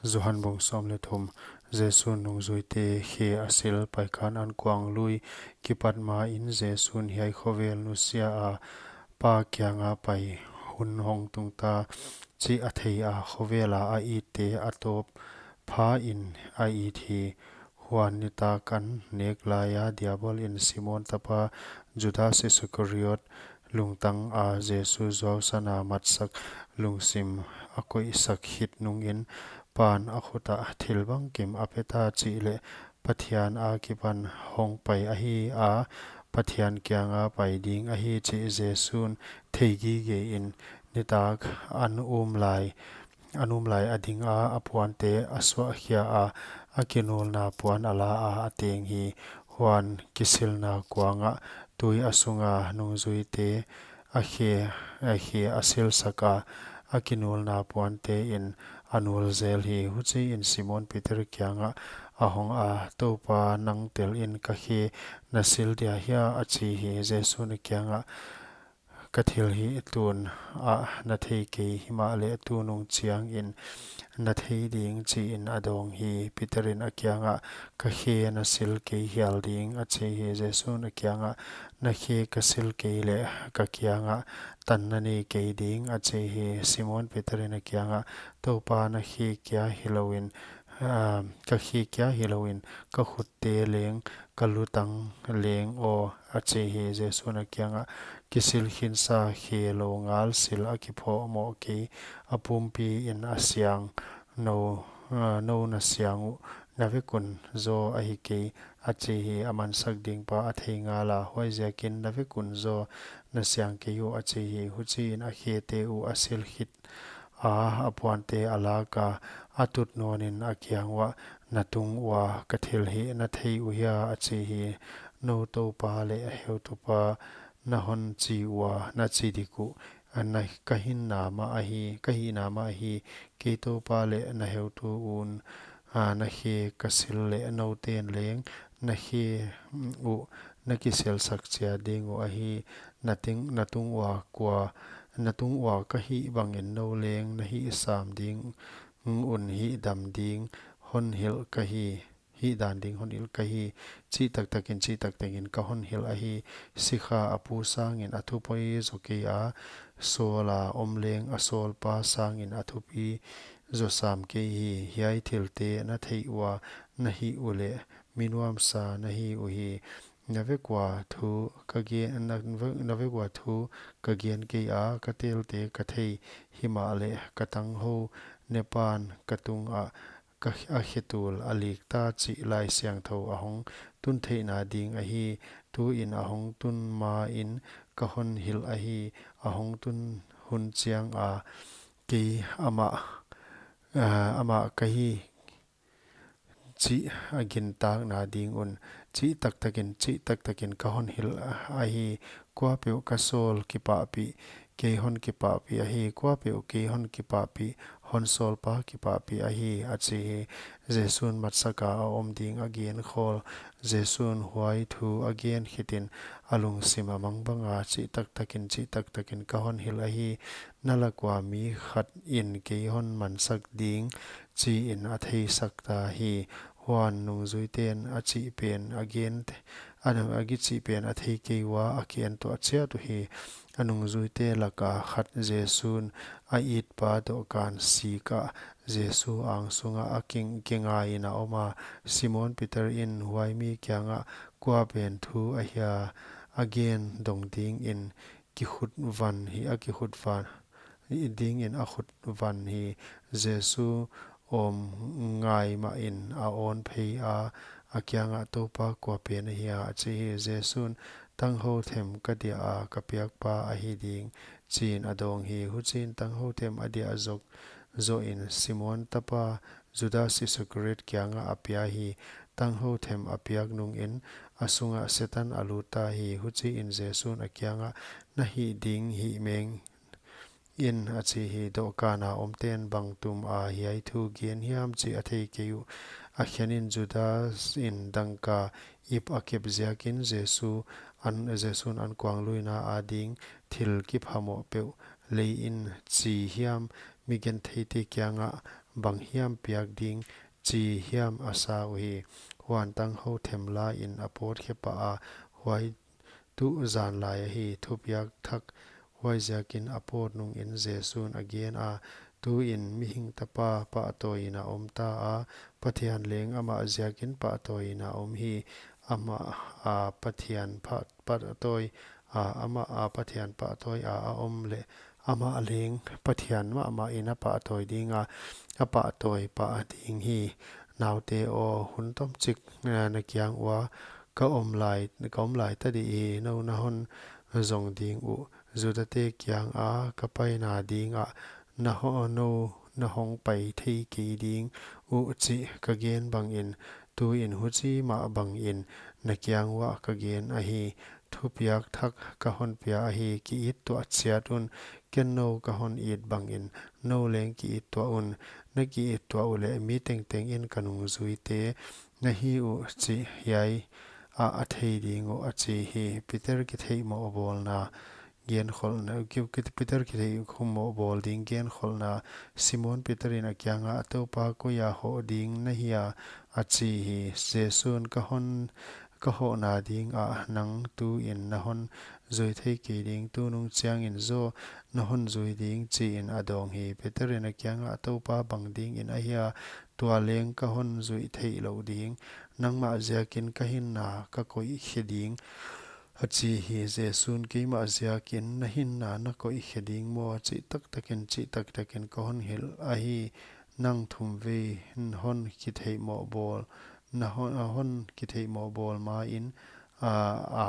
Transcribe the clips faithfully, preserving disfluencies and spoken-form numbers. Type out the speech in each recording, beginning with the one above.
Johan bung sawm leh thum. Jesu'n nungzuite khe a sil. Paikhan ankuang lui kipat ma in Jesu'n hiai khovel nusia a, Pa kianga pai, hun hong tung ta chih a thei a, khovel a a itte a tawp pha in a it hi. Huan nitak an nek lai a, Diabol in Simon tapa Judas Iskariot lungtang a Jesu zuausan a matsak lungsim a koihsak khit nungin, Pa'n a khut ah thil bangkim a pe ta chih leh Pathian akipan hong pai ahi a, Pathian kianga pai ding ahi chih Jesu'n thei gige in, nitak an um lai, an um lai a ding a, a puante a suah khia a, a kinulna puan a la a, a teng hi. Huan kisilna kuang ah tui a sung a nungzuite a khe, a khe a silsak a, a kinulna puante in a nul zel hi. Huchiin Simon Peter kiangah a hong a, Toupa, nang tel in ka khe na sil dia hia? a chi hi. Jesu'n a kiangah, Ka thil hi tun ah na thei kei, himahleh tunung chiangin na thei ding, chiin a dawng hi. Peter in a kiangah, Ka khe na sil kei hial ding, a chi hi. Jesu'n a kiangah, Na khe ka sil kei leh ka kiangah tan na nei kei ding, a chi hi. Simon Peter in a kiangah, Toupa, na khe kia hilou in, ah, ka khe kia hilou in, ka khutte leng, ka lutang leng aw, a chi hi. Jesu'n a kiangah, Kisil khinsa khe lou ngal sil a kiphoh moh kei, a pumpi in a siang, nou, ah, nou na siang uh, na vek un zaw ahi kei, a chi hi. A mansak ding pa a thei ngal a, Huaiziakin na vek un zaw na siang kei uh, a chi hi. Huchiin a khete uh a sil khit a, a puante a lak a, a tut nawnin a kiang uah, Na tung ua ka thil hi na thei uh hia? a chi hi. Nou Toupa leh Heutupa na hon chi ua, na chi dik uh, a na, ka hihna mah ahi, ka hihna mah ahi. Kei Toupa leh na heutu un, a, na khe ka sil leh nou ten leng na khe, mm, uh na kiselsak chiat ding uh ahi. Na ting, na tung ua kua, na tung ua ka hih bangin nou leng na hih sam ding un, hih dan ding hon hilh ka hi, hih dan ding hon hilh ka hi, chih taktakin, chih taktakin ka hon hilh ahi. Sikha a pu sangin a thupoi zaw kei a, sawl a om leng a sawlpa sangin a thupi zaw sam kei hi. Hiai thilte na theih ua na hih uleh mi nuamsa na hi uhi. Na vek ua thu ka gen, na vek, na vek ua thu ka gen kei a, ka telte ka thei, himahleh ka tanghou nepa'n ka tungah ka, a khetul a lik ta chih Laisiangthou a hong tun theihna ding ahi. Tuin a hong tun main ka hon hilh ahi, a hong tun hun chiang a kei amah, ah, amah ka hi chih a gintakna ding un, chih taktakin, chih taktakin ka hon hilh ahi. Kuapeuh ka sawl kipahpih, kei hon kipahpih ahi. Kuapeuh kei hon kipahpih, hon sawlpa kipahpih ahi, a chi hi. Jesu'n matsaka a om ding a gen khawl. Jesu'n huai thu a gen khitin a lungsim a mang banga, Chih taktakin, chih taktakin ka hon hilh ahi. Na lak ua mi khat in kei hon mansak ding, chiin a theisak ta hi. Huan nungzuiten a chih pen a gen, a, a kichih pen a thei kei ua a ki en tuah chiat uhi. A nungzuite laka khat Jesu'n a itpa dohkan sik ah Jesu ang sungah a king, kingain a om a. Simon Peter in huai mi kiangah, Kua pen thu ahia a gen dong dingin kikhutvan hi, a kikhutvan dingin a khutvan hi. Jesu om ngai mahin a awn phei a, a kiangah, Toupa, kua pen ahia? a chi hi. Jesu'n, Tanghou them ka diah a ka piakpa ahi ding, chiin a dawng hi. Huchiin tanghou them a diah zok zoin Simon tapa Judas Iskariot kiangah a pia hi. Tanghou them a piak nungin a sungah Setan a lut ta hi. Huchiin Jesu'n a kiangah, Na hih ding hih meng in, a chi hi. Dohkana omten bang tuma hiai thu gen hiam chih a thei kei uh. A khenin Judas in dangka ip a kep ziakin Jesu an, Jesu'n ankuang luina ading thil kiphamoh peuh lei in chi hiam, mi gentheite kiangah banghiam piak ding chi hiam a sa uhi. Huan tanghou them la in a pawt khe pah a, huai tuh zan lai ahi. Thupiak thak huaiziakin a pawt nungin Jesu'n a gen a, tuin Mihing Tapa pahtawi in a om ta a, Pathian leng amah ziakin pahtawi in a om hi. Amah a Pathian pah-, pahtawi a, amah a Pathian pahtawi a a om leh, amah leng Pathian mahmah in a pahtawi ding a, a pahtawi pah ding hi. Naute aw, hun tomchik, eh, na kiang ua ka om lai, ka om lai ta di hi. Nou na hon zong ding uh, Judate kiang a ka paina ding ah na ho-, nou na hong pai thei kei ding uh chih ka gen bangin, tuin huchi mah bangin na kiang uah ka gen ahi. Thupiak thak ka hon pia ahi, ki-it tuah chiat un. Ken nou ka hon it bangin nou leng ki-it tuah un. Na ki-it tuah uleh mi tengteng in ka nungzuite na hi uh chih hiai ah a thei ding uh, a chi hi. Peter kitheihmoh bawlna genkholhna, ki-, ki-, Peter kitheihmoh bawl ding genkholhna. Simon Peter in a kiang ah, Toupa, koi a hoh ding na hia? a chi hi. Jesu'n, Ka hon, ka hohna ding ah nang tuin na hon zui thei kei ding, tunung chiangin zaw na hon zui ding, chi in a dawng hi. Peter in a kiang ah, Toupa, bang dingin ahia tua leng ka hon zuih theih louh ding? Nangmah ziakin ka hinna ka koih khe ding, a chi hi. Jesu'n, Keimah ziakin na hinna na koih khe ding maw? Chih taktakin, chih taktakin ka hon hilh ahi, nang thumvei hon kitheihmoh bawl, na hon, hon kitheihmoh bawl ma in, a, a,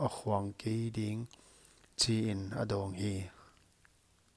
a khuang kei ding, chi in a dawng hi.